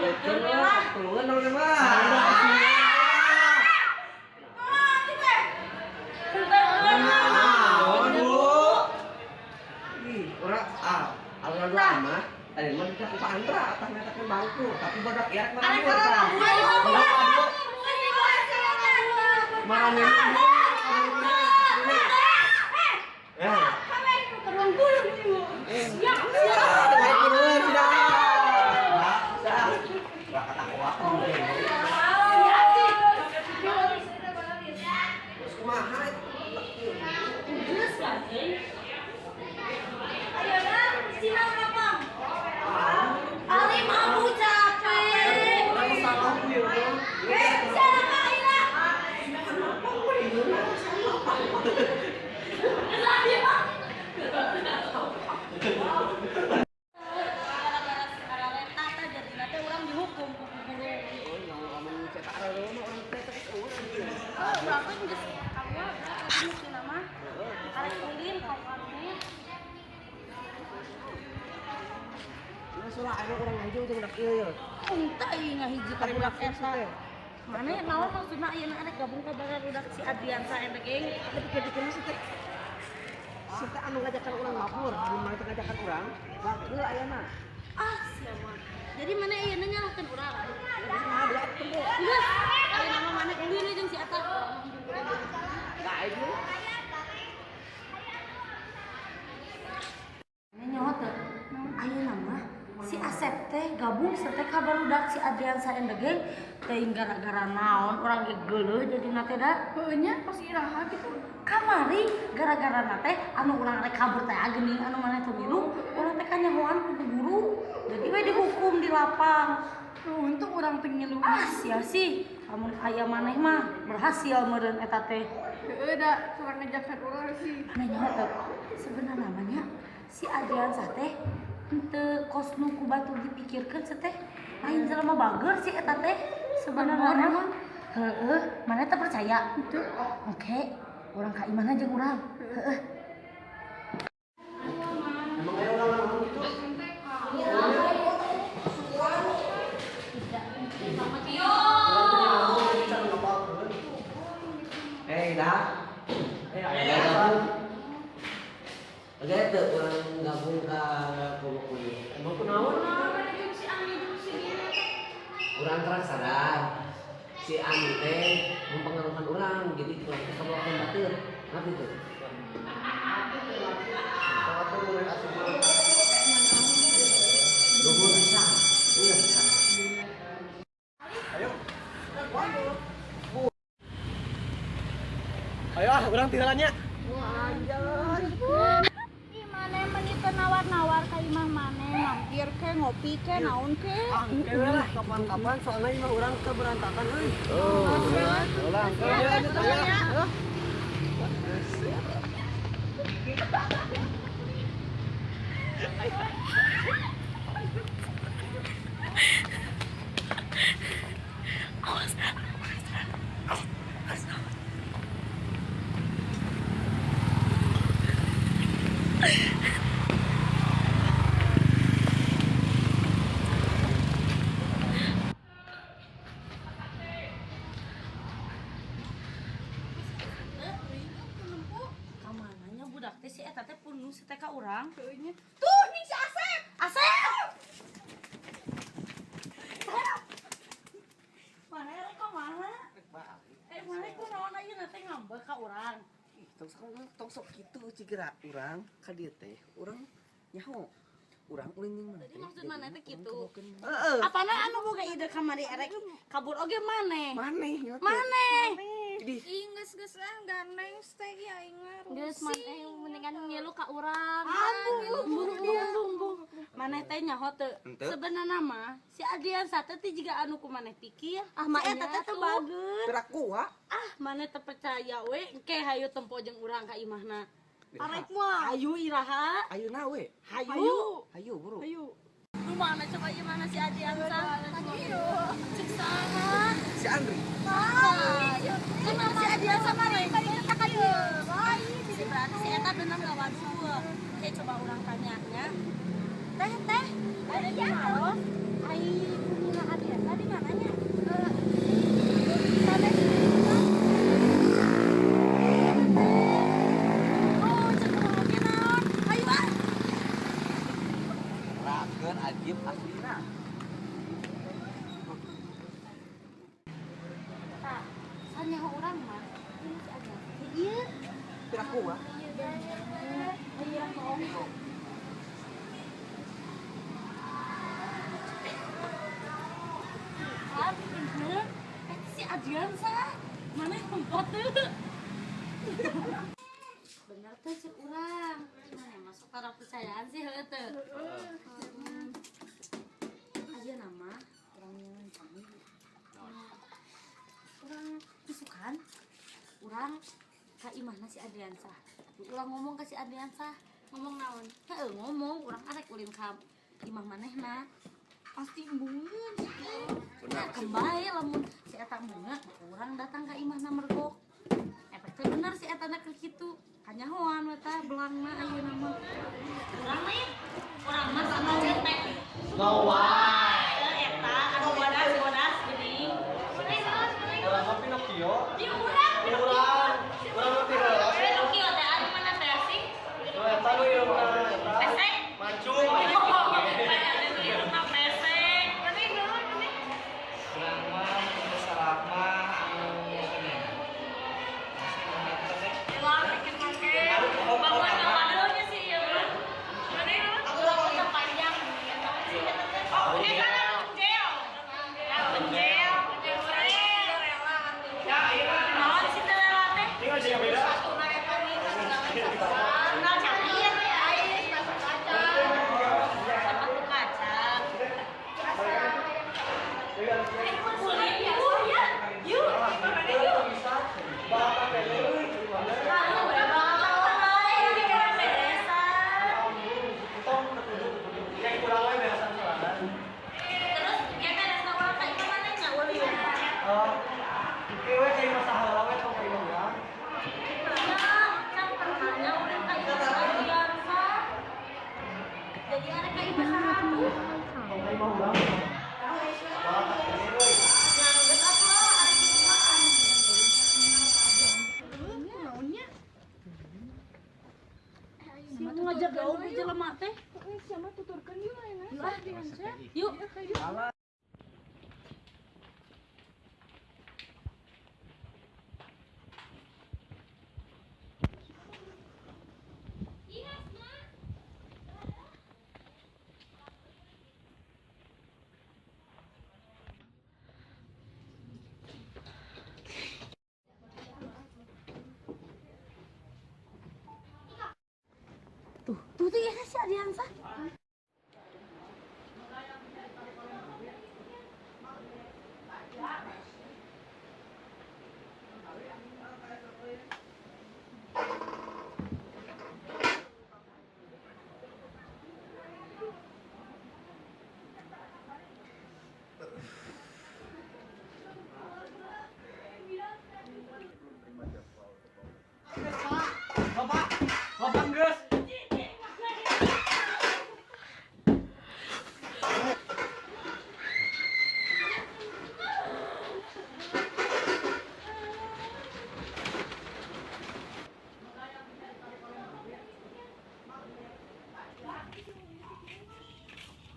Betul lah, tulungan dong mah. Naon, Bu? Ih, urang ah, alun mah tadi mah tidak ku Andra tah nyatakeun bangku, tapi budak ieu rek marah tah. Marah. Eh. Dengar kuruan sudah. Sudah. Gak ketawa. Terus kumaha itu? Geus lah, euy. Ayeuna sinau lapang. Ali mau capek. Urang salah ieu. Eh, siapa ayeuna? Lah, dia mah. Gara-gara si Arareta teh jadina teh urang dihukum ku guru. Oh, ngomong cetak arah mah urang teh teh urang. Oh, urang teh geus kaluar geus cenah mah. Arek ulin ka warung. Ini salah anu urang ngahiji jeung budak ieu ye. Entah ieu ngahiji ka budak eta. Mana naon maksudna ayeuna arek gabung ka barudak si Adriansa eta geng? Tapi pikir sih teh. Si teh anu ngajakan urang mabur, mun mana teh ngajakan urang, bageur ayeuna. Ah, siapa? Jadi mana ayeuna nyalahkeun urang? Geus mah budak tunggu. Geus, ayeuna mah mana ulin we jeung si eta. Baik lu. Mana nyawa teu? Ayeuna mah si Asep teh gabung teh ka barudak si Adriansa and the gang teuing gara-gara naon urang ge geuleuh jadina teh da. Heueuh nya pas iraha gitu. Kamari gara-gara na teh anu urang rek kabur teh geuning anu maneh teu milu, urang teh kanyahoan ku guru. Jadi we dihukum di lapang. Untung urang teu ngilu. Ah, sia sih. Lamun aya maneh mah berhasil meureun eta teh. Heueuh da kurang ngajakan urang sih. Maneh nyaho teu? Sebenarnya namanya si Adriansa teh henteu kos nu ku batur dipikirkeun teh lain jelema bager si eta teh sebenarnya mah. Heeh, maneh teh percaya? Henteu. Oke, urang ka imahna jeung urang. Heeh. Emang aya urang naon gitu? Urang teh ngomong jadi can ngapalkeun. Eh, dah. Eh, aya gabung. Oke, teu urang gabung ka kelompok kuning. Emang kunaon? Urang terang sadar si Ani teh mempengaruhkan urang, jadi urang teh kabawa batur. Ngerti tuh? Batur mulai asup luhur bisa. Iya. Ayo. Ayo ah, urang tinggalannya. Ih, maneh meni teu nawar-nawar ka imah maneh, mampir ke, ngopi ke, naon ke. Ah, engke we lah kapan-kapan soalnya imah urang ke berantakan euy. Oh. Ulang. Ayo. Awas, awas, awas. Kamananya budak teh si eta teh penuh si teh ka urang. Heueuh nya. Tuh nih si Asep. Asep! Mana rek ka mana? Eh, mana ku naon ayeuna teh ngambek ka urang? Ih, tong sok tong sok kitu cigera urang ka dieu teh, urang nyaho. Urang ulin jeung maneh Jadi teh. maksud maneh teh kitu. Heeh. Apana anu boga ide kamari erek kabur oge maneh? Maneh nya teh. Maneh. Jadi Ih, geus geus ah gandeng teh ieu aing mah. Geus maneh mendingan ngilu ka urang. Bung bung bung bung. Maneh teh nyaho teu? Henteu. Sebenarnya mah si Adriansa teh teh jiga anu ku maneh pikir. Ah, si eta teh teu bager. piraku ha. Ah, maneh teu percaya we, engke hayu tempo jeung urang ka imahna. Arek mah. Hayu iraha. Ayeuna we. Hayu. Hayu buru. Ayo. Lu mana coba ieu mana si Adriansa? Cek saha? Si Andri. Kenapa si Adriansa mana? Si berarti si eta bener lawan dua. Oke, coba urang tanya nya. Teh, teh, ada di naon? Ai bumina Adriansa. Ieu aslina. Tah, sanyaho urang mah ini si Adriansa teh ieu. Piraku ah. Iya, bohong. Kan bener, eta si Adriansa. Mana tempat tuh? Bener tuh cek urang. Mana masuk karena percayaan sih heuh teu. Aja nama urang nyeun kami. Urang isukan. Urang ka imahna si Adriansa. Tapi urang ngomong ke si Adriansa. Ngomong naon? Heeh, ngomong urang arek ulin ka imah manehna. Pasti embungeun sih teh. Nah, kembali lamun si eta bunga, urang datang ka imahna mergok. Efek teh bener si eta na keur kitu. Kanyahoan we tah belangna ayeuna mah. Urang mah ieu, urang mah sama teh. Snow White. Eta anu bodas-bodas geuning. Orang mah Pinocchio. Di urang. Urang, urang mah Pinocchio. Pinocchio teh anu mana teh sih? Nu eta nu irungna eta. Pesek. Mancung. Irungna pesek. Mana naon mana? Urang mah nu salah mah anu ini. Uang bikin make. Bangun kawadonya sih ieu mah. Mana naon? Rambutnya panjang. Sih eta teh. Oh, eta gel. Gel, gel rela atuh. Naon sih teh rela teh? Ini aja yang beda. Kenal cantik ya teh ai. Sepatu kaca. Kulit yuk ya. Yuk. Yuk. Bapak pele euy. Lalu berapa lain dikira beresan. Tong ketujuh ketujuh. Kayak kurang we beresan sorangan. Terus kayak beres urang ka imah maneh nya ulin. Oh. Oke we kayak masa heula we tong ka imah urang. Ya, can pernahnya ulin ka imah Adriansa. Jadi arek ka imah saha tuh? Tong ka imah urang. Bapak pele euy. Ya geus atuh lah arek kitu mah. Naonnya? Siapa ngajak gaul di jelema teh? Siapa tuturkeun yeuh ayeuna? Yuk ah. Yuk. Alah. Tuh, tuh tuh ya si Adriansa. Bapak, bapak geus.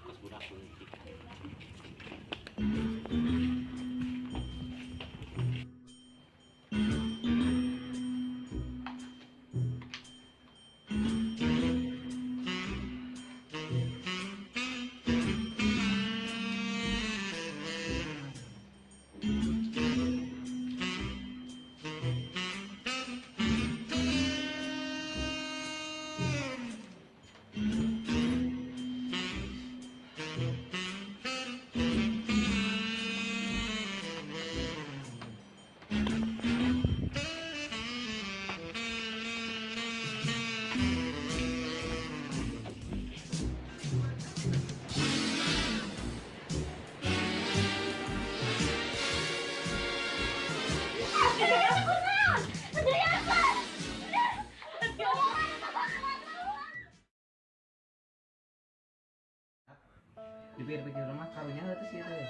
Kos budak leutik. Dipikir-pikir mah karunya heuh teh sih teh.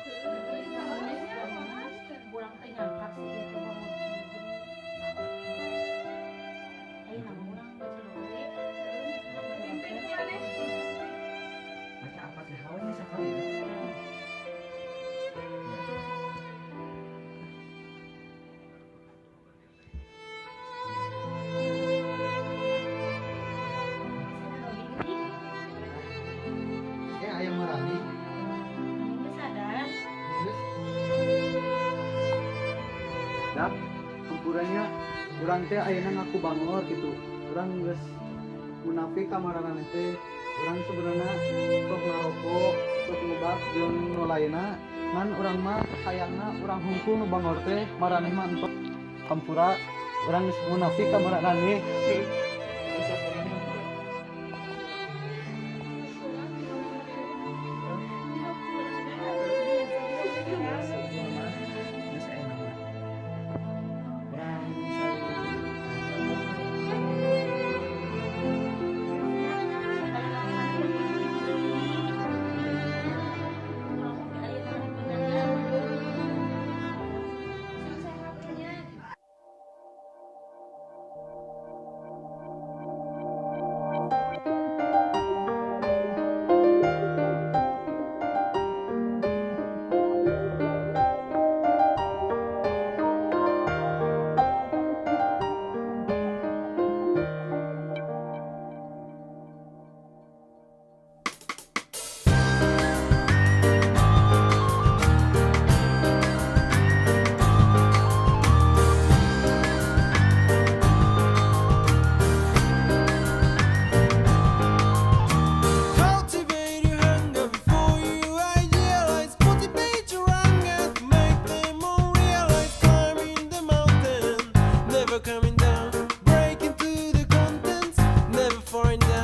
Urang teh nyangka sih ieu teh bangun. Ayo nama urang baca deui. Maca apa teh hawa nya sakali. Urang teh ayeuna ngaku bangor gitu. Urang geus munafik ka maraneh teh. Urang sebenarnya sok ngarokok, sok ngebak jeung nu lainna. Ngan urang mah hayangna urang hungkul nu bangor teh, maraneh mah entok. Hampura, urang geus munafik ka maraneh. Geus enak mah. Urang saling. Cultivate your hunger before you idealize. Motivate your anger to make them more realize. Climbing the mountain, never coming down. Break into the contents, never falling.